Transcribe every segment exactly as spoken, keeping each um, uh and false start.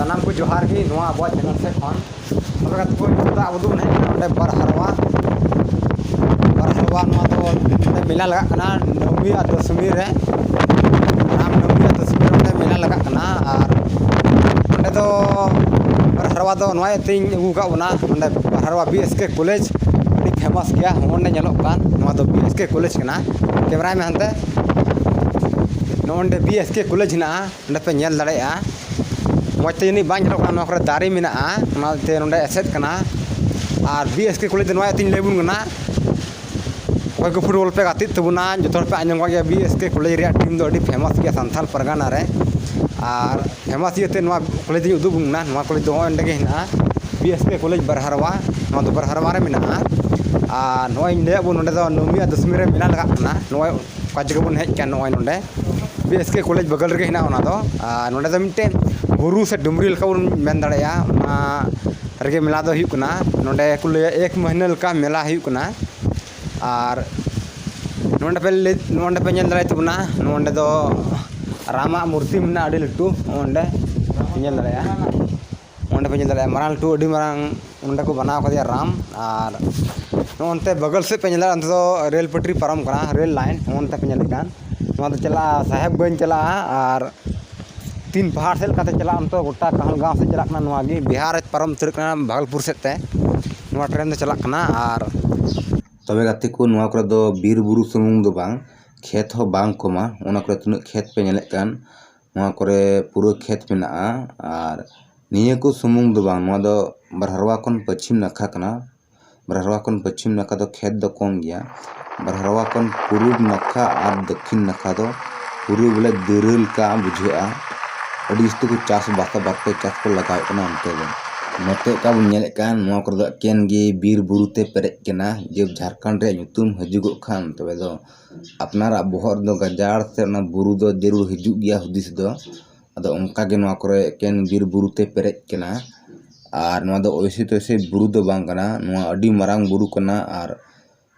ᱥᱟᱱᱟᱢ ᱠᱚ ᱡᱚᱦᱟᱨ ᱜᱮ ᱱᱚᱣᱟ ᱟᱵᱚᱣᱟᱜ ᱪᱮᱱᱮᱞ ᱥᱮᱫ ᱠᱷᱚᱱ᱾ ᱛᱚᱵᱮ ᱜᱟᱛᱮ ᱠᱚ, ᱱᱤᱛᱚᱜ ᱫᱚ ᱟᱵᱚ ᱫᱚᱵᱚᱱ ᱦᱮᱡ ᱮᱱᱟ ᱱᱚᱰᱮ ᱵᱟᱨᱦᱟᱨᱣᱟ᱾ ᱵᱟᱨᱦᱟᱨᱣᱟ ᱱᱚᱣᱟ ᱫᱚ ᱱᱚᱰᱮ ᱢᱮᱞᱟ ᱞᱟᱜᱟᱜ ᱠᱟᱱᱟ ᱱᱚᱵᱢᱤ ᱟᱨ ᱫᱚᱥᱢᱤ ᱨᱮ, ᱨᱟᱢ ᱱᱚᱵᱢᱤ ᱟᱨ ᱫᱚᱥᱢᱤ ᱨᱮ ᱱᱚᱰᱮ ᱢᱮᱞᱟ ᱞᱟᱜᱟᱜ ᱠᱟᱱᱟ᱾ ᱟᱨ ᱱᱚᱰᱮ ᱫᱚ ᱵᱟᱨᱦᱟᱨᱣᱟ ᱫᱚ ᱱᱚᱣᱟ ᱤᱭᱟᱹᱛᱮᱧ ᱟᱹᱜᱩ ᱟᱠᱟᱫ ᱵᱚᱱᱟ, ᱱᱚᱰᱮ ᱵᱟᱨᱦᱟᱨᱣᱟ ᱵᱤ ᱮᱥ ᱠᱮ ᱠᱚᱞᱮᱡᱽ ᱟᱹᱰᱤ ᱯᱷᱮᱢᱟᱥ ᱜᱮᱭᱟ᱾ ᱱᱚᱜᱼᱚ ᱱᱚᱰᱮ ᱧᱮᱞᱚᱜ ᱠᱟᱱ ᱱᱚᱣᱟ ᱫᱚ ᱵᱤ ᱮᱥ ᱠᱮ ᱠᱚᱞᱮᱡᱽ ᱠᱟᱱᱟ᱾ ᱠᱮᱢᱮᱨᱟᱭ ᱢᱮ ᱦᱟᱱᱛᱮ, ᱱᱚᱜᱼᱚ ᱱᱚᱰᱮ ᱵᱤ ᱮᱥ ᱠᱮ ᱠᱚᱞᱮᱡᱽ ᱦᱮᱱᱟᱜᱼᱟ᱾ ᱚᱸᱰᱮ ᱯᱮ ᱧᱮᱞ ᱫᱟᱲᱮᱭᱟᱜᱼᱟ᱾ ᱢᱚᱡᱽ ᱛᱮ ᱡᱟᱹᱱᱤᱡ ᱵᱟᱝ ᱧᱮᱞᱚᱜ ᱠᱟᱱᱟ, ᱱᱚᱣᱟ ᱠᱚᱨᱮ ᱫᱟᱨᱮ ᱢᱮᱱᱟᱜᱼᱟ, ᱚᱱᱟᱛᱮ ᱱᱚᱰᱮ ᱮᱥᱮᱫ ᱠᱟᱱᱟ᱾ ᱟᱨ ᱵᱤ ᱮᱥ ᱠᱮ ᱠᱚᱞᱮᱡᱽ ᱫᱚ ᱱᱚᱣᱟ ᱤᱭᱟᱹᱛᱮᱧ ᱞᱟᱹᱭ ᱟᱵᱚᱱ ᱠᱟᱱᱟ, ᱚᱠᱚᱭ ᱠᱚ ᱯᱷᱩᱴᱵᱚᱞ ᱯᱮ ᱜᱟᱛᱮᱜ ᱛᱟᱵᱚᱱᱟ, ᱡᱚᱛᱚ ᱦᱚᱲ ᱯᱮ ᱟᱸᱡᱚᱢ ᱠᱟᱜ ᱜᱮᱭᱟ, ᱵᱤ ᱮᱥ ᱠᱮ ᱠᱚᱞᱮᱡᱽ ᱨᱮᱭᱟᱜ ᱴᱤᱢ ᱫᱚ ᱟᱹᱰᱤ ᱯᱷᱮᱢᱟᱥ ᱜᱮᱭᱟ ᱥᱟᱱᱛᱟᱲ ᱯᱟᱨᱜᱟᱱᱟ ᱨᱮ᱾ ᱟᱨ ᱯᱷᱮᱢᱟᱥ ᱤᱭᱟᱹᱛᱮ ᱱᱚᱣᱟ ᱠᱚᱞᱮᱡᱽ ᱫᱚᱧ ᱩᱫᱩᱜ ᱟᱵᱚᱱ ᱠᱟᱱᱟ᱾ ᱱᱚᱣᱟ ᱠᱚᱞᱮᱡᱽ ᱫᱚ ᱱᱚᱜᱼᱚᱭ ᱱᱚᱸᱰᱮ ᱜᱮ ᱦᱮᱱᱟᱜᱼᱟ, ᱵᱤ ᱮᱥ ᱠᱮ ᱠᱚᱞᱮᱡᱽ ᱵᱟᱨᱦᱟᱨᱣᱟ, ᱱᱚᱣᱟ ᱫᱚ ᱵᱟᱨᱦᱟᱨᱣᱟ ᱨᱮ ᱢᱮᱱᱟᱜᱼᱟ᱾ ᱟᱨ ᱱᱚᱜᱼᱚᱭ ᱤᱧ ᱞᱟᱹᱭᱟᱫ ᱵᱚᱱ, ᱱᱚᱸᱰᱮ ᱫᱚ ᱱᱚᱵᱢᱤ ᱟᱨ ᱫᱚᱥᱢᱤ ᱨᱮ ᱢᱮᱞᱟ ᱞᱟᱜᱟᱜ ᱠᱟᱱᱟ᱾ ᱱᱚᱜᱼᱚᱭ ᱚᱠᱟ ᱡᱟᱭᱜᱟ ᱵᱚᱱ ᱦᱮᱡ ᱟᱠᱟᱱ, ᱱᱚᱜᱼᱚᱭ ᱱᱚᱸᱰᱮ ᱵᱤ ᱮᱥ ᱠᱮ ᱠᱚᱞᱮᱡᱽ ᱵᱟᱜᱟᱞ ᱨᱮᱜᱮ ᱦᱮᱱᱟᱜᱼᱟ ᱚᱱᱟ ᱫᱚ᱾ ᱟᱨ ᱱᱚᱸᱰᱮ ᱫᱚ ᱢᱤᱫᱴᱮᱱ ᱵᱩᱨᱩ ᱥᱮ ᱰᱩᱝᱨᱤ ᱞᱮᱠᱟ ᱵᱚᱱ ᱢᱮᱱ ᱫᱟᱲᱮᱭᱟᱜᱼᱟ, ᱚᱱᱟ ᱨᱮᱜᱮ ᱢᱮᱞᱟ ᱫᱚ ᱦᱩᱭᱩᱜ ᱠᱟᱱᱟ᱾ ᱱᱚᱸᱰᱮ ᱠᱚ ᱞᱟᱹᱭᱟ ᱮᱠ ᱢᱟᱹᱦᱱᱟᱹ ᱞᱮᱠᱟ ᱢᱮᱞᱟ ᱦᱩᱭᱩᱜ ᱠᱟᱱᱟ᱾ ᱟᱨ ᱱᱚᱸᱰᱮ ᱯᱮ ᱞᱟᱹᱭ, ᱱᱚᱸᱰᱮ ᱯᱮ ᱧᱮᱞ ᱫᱟᱲᱮᱭᱟᱜ ᱛᱟᱵᱚᱱᱟ, ᱱᱚᱸᱰᱮ ᱫᱚ ᱨᱟᱢᱟᱜ ᱢᱩᱨᱛᱤ ᱢᱮᱱᱟᱜᱼᱟ ᱟᱹᱰᱤ ᱞᱟᱹᱴᱩ, ᱚᱸᱰᱮ ᱯᱮ ᱧᱮᱞ ᱫᱟᱲᱮᱭᱟᱜᱼᱟ᱾ ᱚᱸᱰᱮ ᱯᱮ ᱧᱮᱞ ᱫᱟᱲᱮᱭᱟᱜᱼᱟ, ᱢᱟᱨᱟᱝ ᱞᱟᱹᱴᱩ, ᱟᱹᱰᱤ ᱢᱟᱨᱟᱝ ᱚᱸᱰᱮ ᱠᱚ ᱵᱮᱱᱟᱣ ᱠᱟᱫᱮᱭᱟ ᱨᱟᱢ᱾ ᱟᱨ ᱱᱚᱜᱼᱚ ᱱᱚᱱᱛᱮ ᱵᱟᱜᱟᱞ ᱥᱮᱫ ᱯᱮ ᱧᱮᱞ ᱫᱟᱲᱮᱭᱟᱜᱼᱟ, ᱚᱱᱛᱮ ᱫᱚ ᱨᱮᱞ ᱯᱟᱹᱴᱨᱤ ᱯᱟᱨᱚᱢ ᱠᱟᱱᱟ, ᱨᱮᱞ ᱞᱟᱭᱤᱱ᱾ ᱱᱚᱜᱼᱚ ᱱᱚᱱᱛᱮ ᱯᱮ ᱧᱮᱞᱮᱫ ᱠᱟᱱ, ᱱᱚᱣᱟ ᱫᱚ ᱪᱟᱞᱟᱜᱼᱟ ᱥᱟᱦᱮᱵᱽᱜᱚᱸᱡᱽ ᱪᱟᱞᱟᱜᱼᱟ᱾ ᱟᱨ ᱛᱤᱱ ᱯᱟᱦᱟᱲ ᱥᱮᱫ ᱞᱮᱠᱟᱛᱮ ᱪᱟᱞᱟᱜᱼᱟ, ᱚᱱᱛᱮ ᱜᱚᱴᱟ ᱠᱟᱦᱟᱞᱜᱟᱸᱣ ᱥᱮᱫ ᱪᱟᱞᱟᱜ ᱠᱟᱱᱟ᱾ ᱱᱚᱣᱟ ᱜᱮ ᱵᱤᱦᱟᱨ ᱯᱟᱨᱚᱢ ᱩᱛᱟᱹᱨᱚᱜ ᱠᱟᱱᱟ, ᱵᱷᱟᱜᱚᱞᱯᱩᱨ ᱥᱮᱫ ᱛᱮ ᱱᱚᱣᱟ ᱴᱨᱮᱱ ᱫᱚ ᱪᱟᱞᱟᱜ ᱠᱟᱱᱟ᱾ ᱟᱨ ᱛᱚᱵᱮ ᱜᱟᱛᱮ ᱠᱚ, ᱱᱚᱣᱟ ᱠᱚᱨᱮ ᱫᱚ ᱵᱤᱨ ᱵᱩᱨᱩ ᱥᱩᱢᱩᱝ ᱫᱚ ᱵᱟᱝ, ᱠᱷᱮᱛ ᱦᱚᱸ ᱵᱟᱝ ᱠᱚᱢᱟ᱾ ᱚᱱᱟ ᱠᱚᱨᱮ ᱛᱤᱱᱟᱹᱜ ᱠᱷᱮᱛ ᱯᱮ ᱧᱮᱞᱮᱫ ᱠᱟᱱ, ᱱᱚᱣᱟ ᱠᱚᱨᱮ ᱯᱩᱨᱟᱹ ᱠᱷᱮᱛ ᱢᱮᱱᱟᱜᱼᱟ᱾ ᱟᱨ ᱱᱤᱭᱟᱹ ᱠᱚ ᱥᱩᱢᱩᱝ ᱫᱚ ᱵᱟᱝ, ᱱᱚᱣᱟ ᱫᱚ ᱵᱟᱨᱦᱟᱨᱣᱟ ᱠᱷᱚᱱ ᱯᱚᱪᱷᱤᱢ ᱱᱟᱠᱷᱟ ᱠᱟᱱᱟ᱾ ᱵᱟᱨᱦᱟᱨᱣᱟ ᱠᱷᱚᱱ ᱯᱚᱪᱷᱤᱢ ᱱᱟᱠᱷᱟ ᱫᱚ ᱠᱷᱮᱛ ᱫᱚ ᱠᱚᱢ ᱜᱮᱭᱟ᱾ ᱵᱟᱨᱦᱟᱨᱣᱟ ᱠᱷᱚᱱ ᱯᱩᱨᱩᱵ ᱱᱟᱠᱷᱟ ᱟᱨ ᱫᱚᱠᱠᱷᱤᱱ ᱱᱟᱠᱷᱟ ᱫᱚ ᱯᱩᱨᱟᱹ ᱵᱚᱞᱮ ᱫᱟᱹᱨᱟᱹ ᱞᱮᱠᱟ ᱵᱩᱡᱷᱟᱹᱜᱼᱟ᱾ ᱟᱹᱰᱤ ᱡᱟᱹᱥᱛᱤ ᱠᱚ ᱪᱟᱥᱵᱟᱥᱟ, ᱵᱟᱨᱯᱮ ᱪᱟᱥ ᱠᱚ ᱞᱟᱜᱟᱣᱮᱫ ᱠᱟᱱᱟ ᱚᱱᱛᱮ ᱫᱚ᱾ ᱱᱚᱛᱮ ᱚᱠᱟ ᱵᱚᱱ ᱧᱮᱞᱮᱫ ᱠᱟᱱ, ᱱᱚᱣᱟ ᱠᱚᱨᱮ ᱫᱚ ᱮᱠᱮᱱ ᱜᱮ ᱵᱤᱨ ᱵᱩᱨᱩ ᱛᱮ ᱯᱮᱨᱮᱡ ᱠᱟᱱᱟ᱾ ᱡᱮ ᱡᱷᱟᱲᱠᱷᱚᱸᱰ ᱨᱮᱭᱟᱜ ᱧᱩᱛᱩᱢ ᱦᱤᱡᱩᱜᱚᱜ ᱠᱷᱟᱱ, ᱛᱚᱵᱮ ᱫᱚ ᱟᱯᱱᱟᱨᱟᱜ ᱵᱚᱦᱚᱜ ᱨᱮᱫᱚ ᱜᱟᱡᱟᱲ ᱥᱮ ᱚᱱᱟ ᱵᱩᱨᱩ ᱫᱚ ᱡᱟᱹᱨᱩᱲ ᱦᱤᱡᱩᱜ ᱜᱮᱭᱟ ᱦᱩᱫᱤᱥ ᱫᱚ᱾ ᱟᱫᱚ ᱚᱱᱠᱟ ᱜᱮ ᱱᱚᱣᱟ ᱠᱚᱨᱮ ᱮᱠᱮᱱ ᱵᱤᱨ ᱵᱩᱨᱩ ᱛᱮ ᱯᱮᱨᱮᱡ ᱠᱟᱱᱟ᱾ ᱟᱨ ᱱᱚᱣᱟ ᱫᱚ ᱳᱭᱥᱮ ᱛᱳᱭᱥᱮ ᱵᱩᱨᱩ ᱫᱚ ᱵᱟᱝ ᱠᱟᱱᱟ, ᱱᱚᱣᱟ ᱟᱹᱰᱤ ᱢᱟᱨᱟᱝ ᱵᱩᱨᱩ ᱠᱟᱱᱟ᱾ ᱟᱨ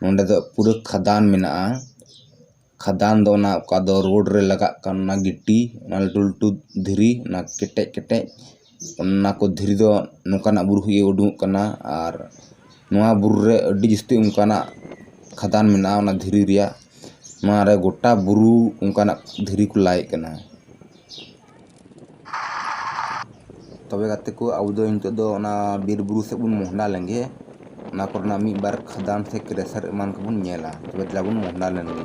ᱱᱚᱸᱰᱮ ᱫᱚ ᱯᱩᱨᱟᱹ ᱠᱷᱟᱫᱟᱱ ᱢᱮᱱᱟᱜᱼᱟ᱾ ᱠᱷᱟᱫᱟᱱ ᱫᱚ ᱚᱱᱟ ᱚᱠᱟ ᱫᱚ ᱨᱳᱰ ᱨᱮ ᱞᱟᱜᱟᱜ ᱠᱟᱱ, ᱚᱱᱟ ᱜᱤᱴᱤ, ᱚᱱᱟ ᱞᱟᱹᱴᱩ ᱞᱟᱹᱴᱩ ᱫᱷᱤᱨᱤ, ᱚᱱᱟ ᱠᱮᱴᱮᱡ ᱠᱮᱴᱮᱡ ᱚᱱᱟ ᱠᱚ ᱫᱷᱤᱨᱤ ᱫᱚ ᱱᱚᱝᱠᱟᱱᱟᱜ ᱵᱩᱨᱩ ᱠᱷᱚᱱ ᱜᱮ ᱩᱰᱩᱠᱚᱜ ᱠᱟᱱᱟ᱾ ᱟᱨ ᱱᱚᱣᱟ ᱵᱩᱨᱩ ᱨᱮ ᱟᱹᱰᱤ ᱡᱟᱹᱥᱛᱤ ᱚᱱᱠᱟᱱᱟᱜ ᱠᱷᱟᱫᱟᱱ ᱢᱮᱱᱟᱜᱼᱟ, ᱚᱱᱟ ᱫᱷᱤᱨᱤ ᱨᱮᱭᱟᱜ᱾ ᱱᱚᱣᱟ ᱨᱮ ᱜᱚᱴᱟ ᱵᱩᱨᱩ ᱚᱱᱠᱟᱱᱟᱜ ᱫᱷᱤᱨᱤ ᱠᱚ ᱞᱟᱭᱮᱫ ᱠᱟᱱᱟ᱾ ᱛᱚᱵᱮ ᱜᱟᱛᱮ ᱠᱚ, ᱟᱵᱚ ᱫᱚ ᱱᱤᱛᱚᱜ ᱫᱚ ᱚᱱᱟ ᱵᱤᱨ ᱵᱩᱨᱩ ᱥᱮᱫ ᱵᱚᱱ ᱢᱚᱦᱰᱟ ᱞᱮᱱᱜᱮ, ᱚᱱᱟ ᱠᱚᱨᱮᱱᱟᱜ ᱢᱤᱫ ᱵᱟᱨ ᱠᱷᱟᱫᱟᱱ ᱥᱮ ᱠᱨᱮᱥᱟᱨ ᱮᱢᱟᱱ ᱠᱚᱵᱚᱱ ᱧᱮᱞᱟ᱾ ᱛᱚᱵᱮ ᱫᱮᱞᱟ ᱵᱚᱱ ᱢᱚᱦᱰᱟ ᱞᱮᱱᱜᱮ᱾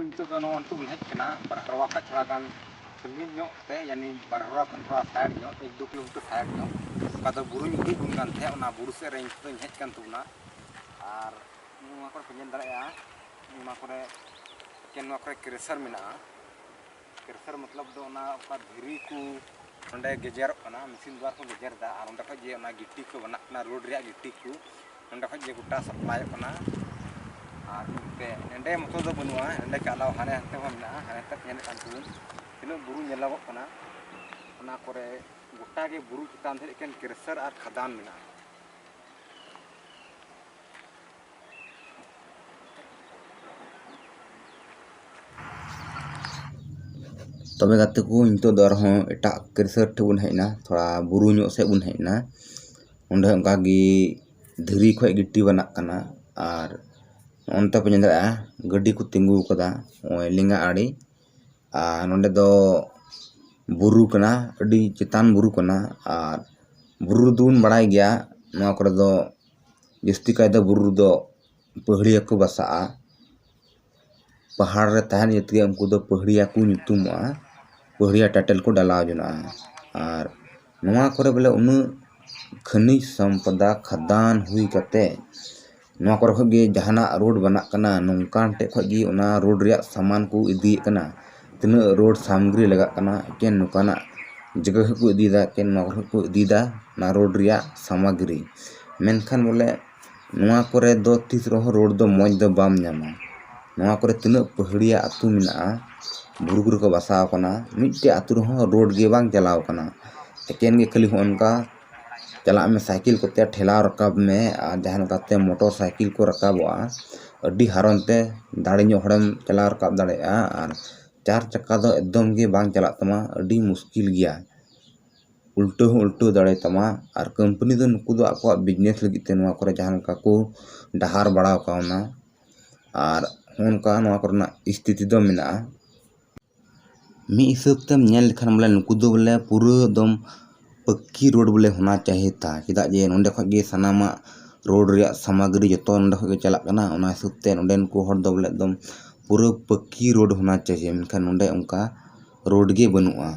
ᱱᱤᱛᱚᱜ ᱫᱚ ᱱᱚᱜᱼᱚ ᱱᱤᱛᱚᱜ ᱵᱚᱱ ᱦᱮᱡ ᱠᱟᱱᱟ ᱵᱟᱨᱦᱟᱨᱣᱟ ᱠᱷᱚᱱ ᱛᱷᱚᱲᱟ ᱜᱟᱱ ᱥᱟᱺᱜᱤᱧ ᱧᱚᱜ ᱛᱮ, ᱭᱟᱱᱤ ᱵᱟᱨᱦᱟᱨᱣᱟ ᱠᱷᱚᱱ ᱛᱷᱚᱲᱟ ᱥᱟᱭᱤᱰ ᱧᱚᱜ, ᱮᱠ ᱫᱩ ᱠᱤᱞᱳᱢᱤᱴᱟᱨ ᱥᱟᱭᱤᱰ ᱧᱚᱜ, ᱚᱠᱟ ᱫᱚ ᱵᱩᱨᱩᱧ ᱩᱫᱩᱜ ᱵᱚᱱ ᱠᱟᱱ ᱛᱟᱦᱮᱸᱫ, ᱚᱱᱟ ᱵᱩᱨᱩ ᱥᱮᱫ ᱨᱮ ᱱᱤᱛᱚᱜ ᱫᱚᱧ ᱦᱮᱡ ᱠᱟᱱ ᱛᱟᱵᱚᱱᱟ᱾ ᱟᱨ ᱱᱚᱣᱟ ᱠᱚᱨᱮ ᱯᱮ ᱧᱮᱞ ᱫᱟᱲᱮᱭᱟᱜᱼᱟ, ᱚᱱᱟ ᱠᱚᱨᱮ ᱮᱠᱮᱱ ᱱᱚᱣᱟ ᱠᱚᱨᱮ ᱠᱨᱮᱥᱟᱨ ᱢᱮᱱᱟᱜᱼᱟ᱾ ᱠᱨᱮᱥᱟᱨ ᱢᱚᱛᱞᱚᱵ ᱫᱚ ᱚᱱᱟ ᱚᱠᱟ ᱫᱷᱤᱨᱤ ᱠᱚ ᱱᱚᱸᱰᱮ ᱜᱮᱡᱮᱨᱚᱜ ᱠᱟᱱᱟ, ᱢᱮᱥᱤᱱ ᱫᱩᱣᱟᱨ ᱠᱚ ᱜᱮᱡᱮᱨ ᱮᱫᱟ, ᱟᱨ ᱚᱸᱰᱮ ᱠᱷᱚᱡ ᱡᱮ ᱚᱱᱟ ᱜᱤᱴᱤ ᱠᱚ ᱵᱮᱱᱟᱜ ᱠᱟᱱᱟ, ᱨᱳᱰ ᱨᱮᱭᱟᱜ ᱜᱤᱴᱤ ᱠᱚ, ᱚᱸᱰᱮ ᱠᱷᱚᱡ ᱜᱮ ᱜᱚᱴᱟ ᱥᱟᱯᱞᱟᱭᱚᱜ ᱠᱟᱱᱟ᱾ ᱟᱨ ᱱᱚᱛᱮ ᱱᱚᱸᱰᱮ ᱢᱚᱛᱚ ᱫᱚ ᱵᱟᱹᱱᱩᱜᱼᱟ, ᱱᱚᱸᱰᱮ ᱠᱷᱚᱡ ᱟᱞᱟᱣ ᱦᱟᱱᱮ ᱦᱟᱱᱛᱮ ᱦᱚᱸ ᱢᱮᱱᱟᱜᱼᱟ, ᱦᱟᱱᱮ ᱛᱚᱠ ᱧᱮᱞᱮᱫ ᱠᱟᱱ ᱛᱟᱵᱚᱱ ᱛᱤᱱᱟᱹᱜ ᱵᱩᱨᱩ ᱧᱮᱞᱚᱜᱚᱜ ᱠᱟᱱᱟ, ᱚᱱᱟ ᱠᱚᱨᱮ ᱜᱚᱴᱟ ᱜᱮ ᱵᱩᱨᱩ ᱪᱮᱛᱟᱱ ᱫᱷᱟᱹᱨᱤᱡ ᱮᱠᱮᱱ ᱠᱨᱮᱥᱟᱨ ᱟᱨ ᱠᱷᱟᱫᱟᱱ ᱢᱮᱱᱟᱜᱼᱟ᱾ ᱛᱚᱵᱮ ᱜᱟᱛᱮ ᱠᱚ, ᱱᱤᱛᱚᱜ ᱫᱚ ᱟᱨᱦᱚᱸ ᱮᱴᱟᱜ ᱠᱨᱮᱥᱟᱨ ᱴᱷᱮᱱ ᱵᱚᱱ ᱦᱮᱡ ᱮᱱᱟ, ᱛᱷᱚᱲᱟ ᱵᱩᱨᱩ ᱧᱚᱜ ᱥᱮᱫ ᱵᱚᱱ ᱦᱮᱡ ᱮᱱᱟ᱾ ᱚᱸᱰᱮ ᱚᱱᱠᱟ ᱜᱮ ᱫᱷᱤᱨᱤ ᱠᱷᱚᱡ ᱜᱤᱴᱤ ᱵᱮᱱᱟᱜ ᱠᱟᱱᱟ᱾ ᱟᱨ ᱚᱱᱛᱮ ᱯᱮ ᱧᱮᱞ ᱫᱟᱲᱮᱭᱟᱜᱼᱟ, ᱜᱟᱹᱰᱤ ᱠᱚ ᱛᱤᱸᱜᱩ ᱟᱠᱟᱫᱟ ᱱᱚᱜᱼᱚᱭ ᱞᱮᱸᱜᱟ ᱟᱲᱮ᱾ ᱟᱨ ᱱᱚᱸᱰᱮ ᱫᱚ ᱵᱩᱨᱩ ᱠᱟᱱᱟ, ᱟᱹᱰᱤ ᱪᱮᱛᱟᱱ ᱵᱩᱨᱩ ᱠᱟᱱᱟ᱾ ᱟᱨ ᱵᱩᱨᱩ ᱨᱮᱫᱚ ᱵᱚᱱ ᱵᱟᱲᱟᱭ ᱜᱮᱭᱟ, ᱱᱚᱣᱟ ᱠᱚᱨᱮ ᱫᱚ ᱡᱟᱹᱥᱛᱤ ᱠᱟᱭ ᱫᱚ ᱵᱩᱨᱩ ᱨᱮᱫᱚ ᱯᱟᱹᱦᱲᱤᱭᱟᱹ ᱠᱚ ᱵᱟᱥᱟᱜᱼᱟ᱾ ᱯᱟᱦᱟᱲ ᱨᱮ ᱛᱟᱦᱮᱱ ᱤᱭᱟᱹ ᱛᱮᱜᱮ ᱩᱱᱠᱩ ᱫᱚ ᱯᱟᱹᱦᱲᱤᱭᱟ ᱠᱚ ᱧᱩᱛᱩᱢᱚᱜᱼᱟ, ᱯᱟᱹᱦᱲᱤᱭᱟ ᱴᱟᱭᱴᱮᱞ ᱠᱚ ᱰᱟᱞᱟᱣ ᱡᱚᱱᱟᱜᱼᱟ᱾ ᱟᱨ ᱱᱚᱣᱟ ᱠᱚᱨᱮ ᱵᱚᱞᱮ ᱩᱱᱟᱹᱜ ᱠᱷᱟᱹᱱᱤᱡᱽ ᱥᱚᱢᱯᱚᱫᱟ ᱠᱷᱟᱫᱟᱱ ᱦᱩᱭ ᱠᱟᱛᱮ ᱱᱚᱣᱟ ᱠᱚᱨᱮ ᱠᱷᱚᱡ ᱜᱮ ᱡᱟᱦᱟᱱᱟᱜ ᱨᱳᱰ ᱵᱮᱱᱟᱜ ᱠᱟᱱᱟ, ᱱᱚᱝᱠᱟᱱ ᱴᱷᱮᱡ ᱠᱷᱚᱡ ᱜᱮ ᱚᱱᱟ ᱨᱳᱰ ᱨᱮᱭᱟᱜ ᱥᱟᱢᱟᱱ ᱠᱚ ᱤᱫᱤᱭᱮᱫ ᱠᱟᱱᱟ᱾ ᱛᱤᱱᱟᱹᱜ ᱨᱳᱰ ᱥᱟᱢᱜᱨᱤ ᱞᱟᱜᱟᱜ ᱠᱟᱱᱟ, ᱮᱠᱮᱱ ᱱᱚᱝᱠᱟᱱᱟᱜ ᱡᱟᱭᱜᱟ ᱠᱷᱚᱱ ᱠᱚ ᱤᱫᱤᱭᱮᱫᱟ, ᱮᱠᱮᱱ ᱱᱚᱣᱟ ᱠᱚᱨᱮ ᱠᱚ ᱤᱫᱤᱭᱮᱫᱟ ᱚᱱᱟ ᱨᱳᱰ ᱨᱮᱭᱟᱜ ᱥᱟᱢᱟᱜᱨᱤ᱾ ᱢᱮᱱᱠᱷᱟᱱ ᱵᱚᱞᱮ ᱱᱚᱣᱟ ᱠᱚᱨᱮ ᱫᱚ ᱛᱤᱥ ᱨᱮᱦᱚᱸ ᱨᱳᱰ ᱫᱚ ᱢᱚᱡᱽ ᱫᱚ ᱵᱟᱢ ᱧᱟᱢᱟ᱾ ᱱᱚᱣᱟ ᱠᱚᱨᱮ ᱛᱤᱱᱟᱹᱜ ᱯᱟᱹᱦᱟᱹᱲᱤᱭᱟ ᱟᱹᱛᱩ ᱢᱮᱱᱟᱜᱼᱟ, ᱵᱩᱨᱩ ᱠᱚᱨᱮ ᱠᱚ ᱵᱟᱥᱟᱣ ᱠᱟᱱᱟ, ᱢᱤᱫᱴᱮᱡ ᱟᱹᱛᱩ ᱨᱮᱦᱚᱸ ᱨᱳᱰ ᱜᱮ ᱵᱟᱝ ᱪᱟᱞᱟᱣ ᱠᱟᱱᱟ᱾ ᱮᱠᱮᱱ ᱜᱮ ᱠᱷᱟᱹᱞᱤ ᱦᱚᱸᱜᱼᱚ ᱱᱚᱝᱠᱟ ᱪᱟᱞᱟᱜ ᱢᱮ ᱥᱟᱭᱠᱮᱞ ᱠᱚᱛᱮ, ᱴᱷᱮᱞᱟᱣ ᱨᱟᱠᱟᱵ ᱢᱮ, ᱟᱨ ᱡᱟᱦᱟᱸ ᱞᱮᱠᱟᱛᱮ ᱢᱚᱴᱚᱨ ᱥᱟᱭᱠᱮᱞ ᱠᱚ ᱨᱟᱠᱟᱵᱚᱜᱼᱟ, ᱟᱹᱰᱤ ᱦᱟᱨᱚᱱ ᱛᱮ ᱫᱟᱲᱮ ᱧᱚᱜ ᱦᱚᱲᱮᱢ ᱪᱟᱞᱟᱣ ᱨᱟᱠᱟᱵ ᱫᱟᱲᱮᱭᱟᱜᱼᱟ᱾ ᱟᱨ ᱪᱟᱨ ᱪᱟᱠᱟ ᱫᱚ ᱮᱠᱫᱚᱢ ᱜᱮ ᱵᱟᱝ ᱪᱟᱞᱟᱜ ᱛᱟᱢᱟ, ᱟᱹᱰᱤ ᱢᱩᱥᱠᱤᱞ ᱜᱮᱭᱟ᱾ ᱩᱞᱴᱟᱹᱣ ᱦᱚᱸ ᱩᱞᱴᱟᱹᱣ ᱫᱟᱲᱮᱭᱟᱛᱟᱢᱟ᱾ ᱟᱨ ᱠᱳᱢᱯᱟᱱᱤ ᱫᱚ ᱱᱩᱠᱩ ᱫᱚ ᱟᱠᱚᱣᱟᱜ ᱵᱤᱡᱽᱱᱮᱥ ᱞᱟᱹᱜᱤᱫ ᱛᱮ ᱱᱚᱣᱟ ᱠᱚᱨᱮ ᱡᱟᱦᱟᱸ ᱞᱮᱠᱟ ᱠᱚ ᱰᱟᱦᱟᱨ ᱵᱟᱲᱟᱣ ᱠᱟᱣᱱᱟ, ᱟᱨ ᱦᱚᱸ ᱚᱱᱠᱟ ᱱᱚᱣᱟ ᱠᱚᱨᱮᱱᱟᱜ ᱥᱛᱷᱤᱛᱤ ᱫᱚ ᱢᱮᱱᱟᱜᱼᱟ᱾ ᱢᱤᱫ ᱦᱤᱥᱟᱹᱵ ᱛᱮᱢ ᱧᱮᱞ ᱞᱮᱠᱷᱟᱱ ᱵᱚᱞᱮ ᱱᱩᱠᱩ ᱫᱚ ᱵᱚᱞᱮ ᱯᱩᱨᱟᱹ ᱮᱠᱫᱚᱢ ᱯᱟᱹᱠᱤ ᱨᱳᱰ ᱵᱚᱞᱮ ᱦᱳᱱᱟ ᱪᱟᱦᱤᱭᱮ ᱛᱷᱟ, ᱪᱮᱫᱟᱜ ᱡᱮ ᱱᱚᱸᱰᱮ ᱠᱷᱚᱡ ᱜᱮ ᱥᱟᱱᱟᱢᱟᱜ ᱨᱳᱰ ᱨᱮᱭᱟᱜ ᱥᱟᱢᱟᱜᱨᱤ ᱡᱚᱛᱚ ᱱᱚᱸᱰᱮ ᱠᱷᱚᱡ ᱜᱮ ᱪᱟᱞᱟᱜ ᱠᱟᱱᱟ᱾ ᱚᱱᱟ ᱦᱤᱥᱟᱹᱵ ᱛᱮ ᱱᱚᱸᱰᱮᱱ ᱠᱚ ᱦᱚᱲ ᱫᱚ ᱵᱚᱞᱮ ᱮᱠᱫᱚᱢ ᱯᱩᱨᱟᱹ ᱯᱟᱹᱠᱤ ᱨᱳᱰ ᱦᱳᱱᱟ ᱪᱟᱦᱤᱭᱮ, ᱢᱮᱱᱠᱷᱟᱱ ᱱᱚᱸᱰᱮ ᱚᱱᱠᱟ ᱨᱳᱰ ᱜᱮ ᱵᱟᱹᱱᱩᱜᱼᱟ᱾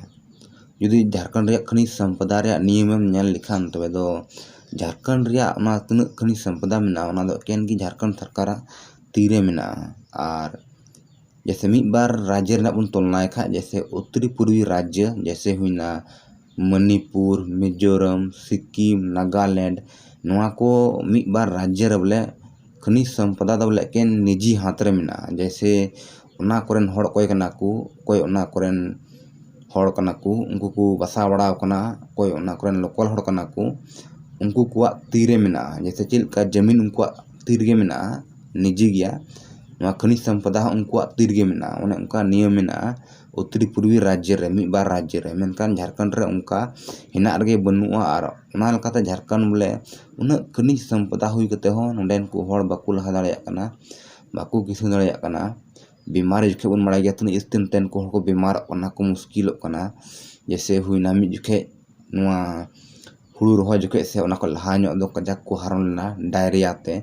ᱡᱩᱫᱤ ᱡᱷᱟᱲᱠᱷᱚᱸᱰ ᱨᱮᱭᱟᱜ ᱠᱷᱚᱱᱤᱡᱽ ᱥᱚᱢᱯᱚᱫᱟ ᱨᱮᱭᱟᱜ ᱱᱤᱭᱚᱢᱮᱢ ᱧᱮᱞ ᱞᱮᱠᱷᱟᱱ, ᱛᱚᱵᱮ ᱫᱚ ᱡᱷᱟᱲᱠᱷᱚᱸᱰ ᱨᱮᱭᱟᱜ ᱚᱱᱟ ᱛᱤᱱᱟᱹᱜ ᱠᱷᱚᱱᱤᱡᱽ ᱥᱚᱢᱯᱚᱫᱟ ᱢᱮᱱᱟᱜᱼᱟ, ᱚᱱᱟ ᱫᱚ ᱮᱠᱮᱱ ᱜᱮ ᱡᱷᱟᱲᱠᱷᱚᱸᱰ ᱥᱚᱨᱠᱟᱨᱟᱜ ᱛᱤᱨᱮ ᱢᱮᱱᱟᱜᱼᱟ᱾ ᱟᱨ ᱡᱮᱭᱥᱮ ᱢᱤᱫ ᱵᱟᱨ ᱨᱟᱡᱽᱡᱚ ᱨᱮᱱᱟᱜ ᱵᱚᱱ ᱛᱩᱞᱱᱟᱭ ᱠᱷᱟᱡ, ᱡᱮᱭᱥᱮ ᱩᱛᱛᱚᱨᱤ ᱯᱩᱨᱵᱤ ᱨᱟᱡᱽᱡᱚ, ᱡᱮᱭᱥᱮ ᱦᱩᱭᱱᱟ ᱢᱚᱱᱤᱯᱩᱨ, ᱢᱤᱡᱳᱨᱟᱢ, ᱥᱤᱠᱤᱢ, ᱱᱟᱜᱟᱞᱮᱱᱰ, ᱱᱚᱣᱟ ᱠᱚ ᱢᱤᱫ ᱵᱟᱨ ᱨᱟᱡᱽᱡᱚ ᱨᱮ ᱵᱚᱞᱮ ᱠᱷᱚᱱᱤᱡᱽ ᱥᱚᱢᱯᱚᱫᱟ ᱫᱚ ᱵᱚᱞᱮ ᱮᱠᱮᱱ ᱱᱤᱡᱤ ᱦᱟᱛ ᱨᱮ ᱢᱮᱱᱟᱜᱼᱟ᱾ ᱡᱮᱭᱥᱮ ᱚᱱᱟ ᱠᱚᱨᱮᱱ ᱦᱚᱲ ᱚᱠᱚᱭ ᱠᱟᱱᱟ ᱠᱚ, ᱚᱠᱚᱭ ᱚᱱᱟ ᱠᱚᱨᱮᱱ ᱦᱚᱲ ᱠᱟᱱᱟ ᱠᱚ, ᱩᱱᱠᱩ ᱠᱚ ᱵᱟᱥᱟ ᱵᱟᱲᱟᱣ ᱠᱟᱱᱟ, ᱚᱠᱚᱭ ᱚᱱᱟ ᱠᱚᱨᱮᱱ ᱞᱳᱠᱟᱞ ᱦᱚᱲ ᱠᱟᱱᱟ ᱠᱚ, ᱩᱱᱠᱩ ᱠᱚᱣᱟᱜ ᱛᱤ ᱨᱮ ᱢᱮᱱᱟᱜᱼᱟ᱾ ᱡᱮᱭᱥᱮ ᱪᱮᱫ ᱞᱮᱠᱟ ᱡᱟᱹᱢᱤᱱ ᱩᱱᱠᱩᱣᱟᱜ ᱛᱤ ᱨᱮᱜᱮ ᱢᱮᱱᱟᱜᱼᱟ, ᱱᱤᱡᱤ ᱜᱮᱭᱟ, ᱱᱚᱣᱟ ᱠᱷᱚᱱᱤᱡᱽ ᱥᱚᱢᱯᱚᱫᱟ ᱦᱚᱸ ᱩᱱᱠᱩᱣᱟᱜ ᱛᱤ ᱨᱮᱜᱮ ᱢᱮᱱᱟᱜᱼᱟ᱾ ᱚᱱᱮ ᱚᱱᱠᱟ ᱱᱤᱭᱚᱢ ᱢᱮᱱᱟᱜᱼᱟ ᱩᱛᱛᱚᱨᱤ ᱯᱩᱨᱵᱤ ᱨᱟᱡᱽᱡᱚ ᱨᱮ, ᱢᱤᱫ ᱵᱟᱨ ᱨᱟᱡᱽᱡᱚ ᱨᱮ, ᱢᱮᱱᱠᱷᱟᱱ ᱡᱷᱟᱲᱠᱷᱚᱸᱰ ᱨᱮ ᱚᱱᱠᱟ ᱦᱮᱱᱟᱜ ᱨᱮᱜᱮ ᱵᱟᱹᱱᱩᱜᱼᱟ᱾ ᱟᱨ ᱚᱱᱟ ᱞᱮᱠᱟᱛᱮ ᱡᱷᱟᱲᱠᱷᱚᱸᱰ ᱵᱚᱞᱮ ᱩᱱᱟᱹᱜ ᱠᱷᱚᱱᱤᱡᱽ ᱥᱚᱢᱯᱚᱫᱟ ᱦᱩᱭ ᱠᱟᱛᱮ ᱦᱚᱸ ᱱᱚᱸᱰᱮᱱ ᱠᱚ ᱦᱚᱲ ᱵᱟᱠᱚ ᱞᱟᱦᱟ ᱫᱟᱲᱮᱭᱟᱜ ᱠᱟᱱᱟ, ᱵᱟᱠᱚ ᱠᱤᱥᱟᱹᱬ ᱫᱟᱲᱮᱭᱟᱜ ᱠᱟᱱᱟ᱾ ᱵᱤᱢᱟᱨᱤ ᱡᱚᱠᱷᱮᱡ ᱵᱚᱱ ᱵᱟᱲᱟᱭ ᱜᱮᱭᱟ ᱛᱤᱱᱟᱹᱜ ᱡᱟᱹᱥᱛᱤ ᱱᱚᱛᱮᱱ ᱠᱚ ᱦᱚᱲ ᱠᱚ ᱵᱤᱢᱟᱨᱚᱜ ᱠᱟᱱᱟ, ᱠᱚ ᱢᱩᱥᱠᱤᱞᱚᱜ ᱠᱟᱱᱟ᱾ ᱡᱮᱭᱥᱮ ᱦᱩᱭᱱᱟ ᱢᱤᱫ ᱡᱚᱠᱷᱮᱡ ᱱᱚᱣᱟ ᱦᱩᱲᱩ ᱨᱚᱦᱚᱭ ᱡᱚᱠᱷᱮᱡ ᱥᱮ ᱚᱱᱟ ᱠᱷᱚᱱ ᱞᱟᱦᱟ ᱧᱚᱜ ᱫᱚ ᱠᱟᱡᱟᱠ ᱠᱚ ᱦᱟᱨᱚᱱ ᱞᱮᱱᱟ ᱰᱟᱭᱨᱤᱭᱟ ᱛᱮ,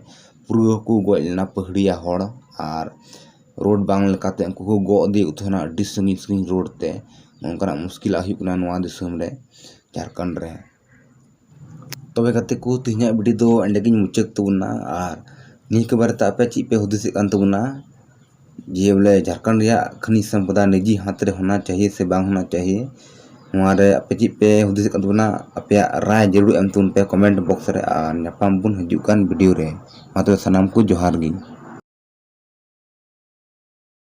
ᱯᱩᱨᱟᱹ ᱠᱚ ᱜᱚᱡ ᱞᱮᱱᱟ ᱯᱟᱹᱦᱲᱤᱭᱟ ᱦᱚᱲ᱾ ᱟᱨ ᱨᱳᱰ ᱵᱟᱝ ᱞᱮᱠᱟᱛᱮ ᱩᱱᱠᱩ ᱠᱚ ᱜᱚᱜ ᱤᱫᱤᱭᱮᱫ ᱠᱚ ᱛᱟᱦᱮᱱᱟ ᱟᱹᱰᱤ ᱥᱟᱺᱜᱤᱧ ᱥᱟᱺᱜᱤᱧ ᱨᱳᱰ ᱛᱮ᱾ ᱱᱚᱝᱠᱟᱱᱟᱜ ᱢᱩᱥᱠᱤᱞᱟᱜ ᱦᱩᱭᱩᱜ ᱠᱟᱱᱟ ᱱᱚᱣᱟ ᱫᱤᱥᱚᱢ ᱨᱮ, ᱡᱷᱟᱲᱠᱷᱚᱸᱰ ᱨᱮ᱾ ᱛᱚᱵᱮ ᱜᱟᱛᱮ ᱠᱚ, ᱛᱮᱦᱮᱧᱟᱜ ᱵᱷᱤᱰᱤᱭᱳ ᱫᱚ ᱮᱸᱰᱮ ᱜᱤᱧ ᱢᱩᱪᱟᱹᱫ ᱛᱟᱵᱚᱱᱟ᱾ ᱟᱨ ᱱᱤᱭᱟᱹ ᱠᱚ ᱵᱟᱨᱮᱛᱮ ᱟᱯᱮ ᱪᱮᱫ ᱯᱮ ᱦᱩᱫᱤᱥᱮᱫ ᱠᱟᱱ ᱛᱟᱵᱚᱱᱟ, ᱡᱮ ᱵᱚᱞᱮ ᱡᱷᱟᱲᱠᱷᱚᱸᱰ ᱨᱮᱭᱟᱜ ᱠᱷᱚᱱᱤᱡᱽ ᱥᱚᱢᱯᱚᱫᱟ ᱱᱤᱡᱤ ᱦᱟᱛ ᱨᱮ ᱦᱳᱱᱟ ᱪᱟᱦᱤᱭᱮ ᱥᱮ ᱵᱟᱝ ᱦᱳᱱᱟ ᱪᱟᱦᱤᱭᱮ? ᱱᱚᱣᱟ ᱨᱮ ᱟᱯᱮ ᱪᱮᱫ ᱯᱮ ᱦᱩᱫᱤᱥᱮᱫ ᱠᱟᱱ ᱛᱟᱵᱚᱱᱟ? ᱟᱯᱮᱭᱟᱜ ᱨᱟᱭ ᱡᱟᱹᱨᱩᱲ ᱮᱢ ᱛᱟᱵᱚᱱ ᱯᱮ comment box ᱨᱮ᱾ ᱟᱨ ᱧᱟᱯᱟᱢ ᱵᱚᱱ ᱦᱤᱡᱩᱜ ᱠᱟᱱ video ᱨᱮ᱾ ᱢᱟ ᱛᱚᱵᱮ ᱥᱟᱱᱟᱢ ᱠᱚ ᱡᱚᱦᱟᱨ ᱜᱮ᱾